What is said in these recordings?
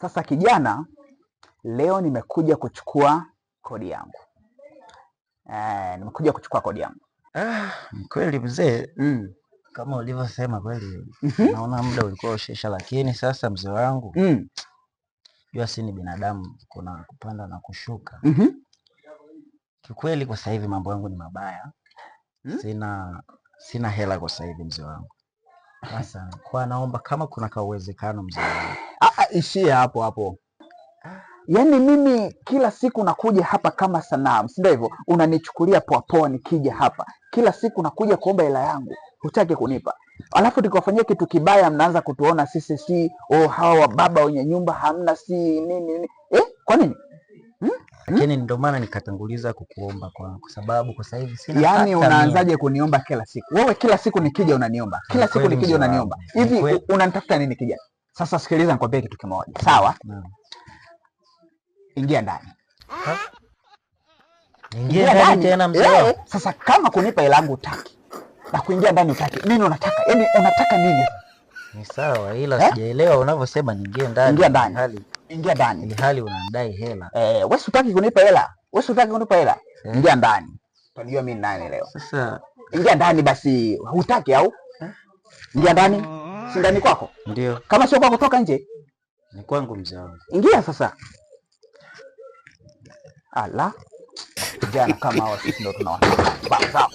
Sasa kijana, leo nimekuja kuchukua kodi yangu. Nimekuja kuchukua kodi yangu. Ah, kweli mzee, kama ulivyosema kweli, naona muda ulikuwa ushaisha, lakini sasa mzee wangu, jua si ni binadamu, kuna kupanda na kushuka. Kikweli kwa sasa hivi mambo yangu ni mabaya. Sina hela kwa sasa hivi mzee wangu. Sasa kwa naomba kama kuna kauwezekano mzee wangu. Ah, ah, ishia hapo hapo. Yaani mimi kila siku nakuja hapa kama sanamu, si ndio hivyo? Unanichukulia poa poa nikija hapa. Kila siku nakuja kuomba hela yangu, hutaki kunipa. Alafu tukiwafanyia kitu kibaya mnaanza kutuona sisi si oh, hawa wababa wenye nyumba hamna si nini nini. Kwa nini? Lakini ndio maana nikatanguliza kukuomba kwa sababu kwa sasa hivi sina Yaani hata mia. unaanzaje kuniomba kila siku? Wewe kila siku nikija unaniomba. Kila siku Kweli nikija mzee unaniomba. wangu. Hivi Kweli. unanitafuta nini kijana? Sasa sikiliza nikwambie kitu kimoja. Sawa? Naam. Ingia ndani. Ha? Ingia Ingia ndani ndani. tena mzee wangu. Sasa kama kunipa hela yangu hutaki na kuingia ndani hutaki, nini unataka? Yaani unataka nini? Ni sawa, ila sijaelewa unavyosema niingie ndani. Ingia ndani. Ingia ndani. Ili hali unanidai hela. Wewe si hutaki kunipa hela. Wewe si hutaki kunipa hela. Ingia ndani. Utajua mimi ni nani leo. Sasa ingia ndani basi. Hutaki au? Ingia ndani. Si ndani kwako? Ndio. Kama sio kwako toka nje. Ni kwangu mzee wangu. Ingia sasa. Ala. Vijana kama hawa sisi ndio tunawataka.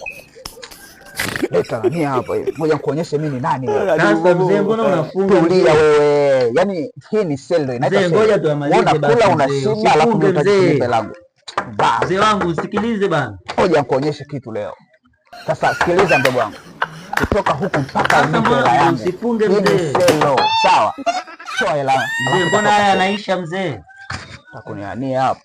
Leta nani hapa hivi. Ngoja nikuonyeshe mimi ni nani wewe. Sasa mzee, mbona unafunga? Tulia wewe. Yaani hii ni selo inaitwa Mzee, selo. ngoja tuamalize Unakula, basi, mzee. unashiba, alafu Usifunge, unataka mzee. kunipa langu. Ba. Mzee wangu usikilize bana. Ngoja nikuonyeshe kitu leo. Sasa sikiliza ndugu wangu. Kutoka huku mpaka Sasa unipe mbona hela yangu. usifunge Hii ni mzee? selo. Sawa. Toa hela. Mzee, mbona haya yanaisha mzee? Takuniania hapo.